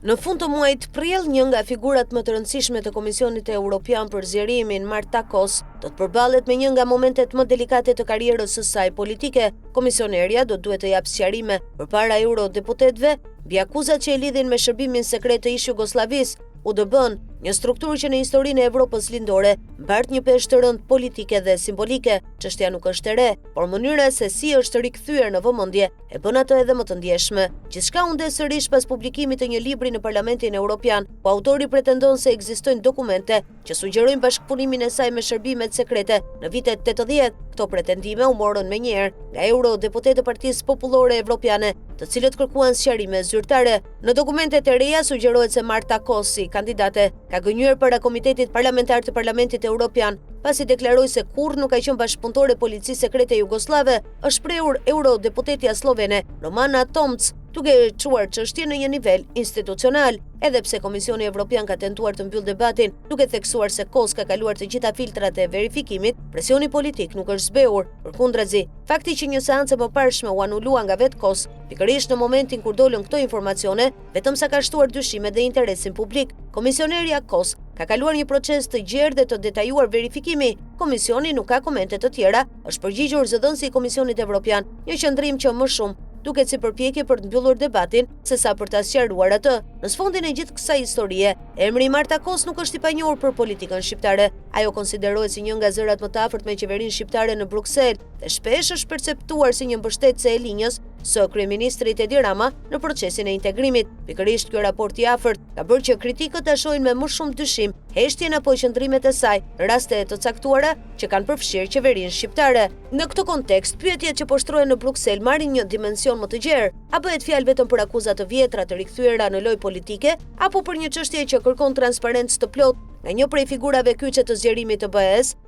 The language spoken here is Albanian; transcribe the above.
Në fund të muajit prill, një nga figurat më të rëndësishme të Komisionit Europian për Zgjerimin, Marta Kos, do të përballet me një nga momentet më delikate të karrierës së saj politike. Komisionerja do të duhet të japë sqarime përpara eurodeputetëve mbi akuzat që e lidhin me shërbimin sekret të ish-Jugosllavisë, UDB-në, një strukturë që në historinë e Evropës Lindore mbart një peshë të rëndë politike dhe simbolike. Çështja nuk është e re, por mënyra se si është rikthyer në vëmendje e bën atë edhe më të ndjeshme. Gjithçka u ndez sërish pas publikimit të një libri në Parlamentin Europian, ku autori pretendon se ekzistojnë dokumente që sugjerojnë bashkëpunimin e saj me shërbimet sekrete në vitet 80. Këto pretendime u morën menjëherë nga eurodeputetë të Partisë Popullore Evropiane, të cilët kërkuan sqarime zyrtare. Në dokumentet e reja sugjerohet se Marta Kos, si kandidate, ka gënjyer para Komitetit Parlamentar të Parlamentit Europian, pasi deklaroi se kurrë nuk ka qenë bashkëpunëtore e policisë sekrete jugosllave, është shprehur eurodeputetja sllovene Romana Tomc, duke e çuar çështjen në një nivel institucional. Edhe pse Komisioni Evropian ka tentuar të mbyllë debatin, duke theksuar se Kos ka kaluar të gjitha filtrat e verifikimit, presioni politik nuk është zbehur. Përkundrazi, fakti që një seancë e mëparshme u anulua nga vetë Kos, pikërisht në momentin kur dolën këto informacione, vetëm sa ka shtuar dyshimet dhe interesin publik. Komisionerja Kos ka kaluar një proces të gjerë dhe të detajuar verifikimi. Komisioni nuk ka komente të tjera, është përgjigjur zëdhënësi i Komisionit Evropian, një qëndrim që më shumë duket si përpjekje për të mbyllur debatin sesa për ta sqaruar atë. Në sfondin e gjithë kësaj historie, emri i Marta Kos nuk është i panjohur për politikën shqiptare. Ajo konsiderohet si një nga zërat më të afërt me qeverinë shqiptare në Bruksel dhe shpesh është perceptuar si një mbështetëse e linjës së kryeministrit Edi Rama në procesin e integrimit. Pikërisht ky raport i afërt ka bërë që kritikët ta shohin me më shumë dyshim heshtjen apo qëndrimet e saj në raste të caktuara që kanë përfshirë qeverinë shqiptare. Në këtë kontekst, pyetjet që po shtrohen në Bruksel marrin një dimension më të gjerë. A bëhet fjalë vetëm për akuza të vjetra të rikthyera në lojë politike, apo për një çështje që kërkon transparencë të plotë nga një prej figurave kyçe të zgjerimit të BE-së?